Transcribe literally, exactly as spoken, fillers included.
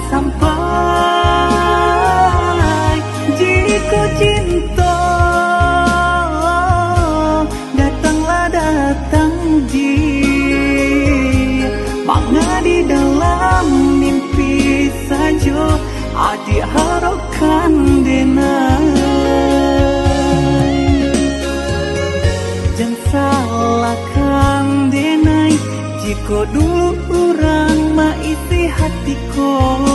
Sampai jiko cinto datanglah datang di manga di dalam mimpi sajo, adiak harokkan denai. Jan salahkan denai, jiko dulu urang maisi hati ko.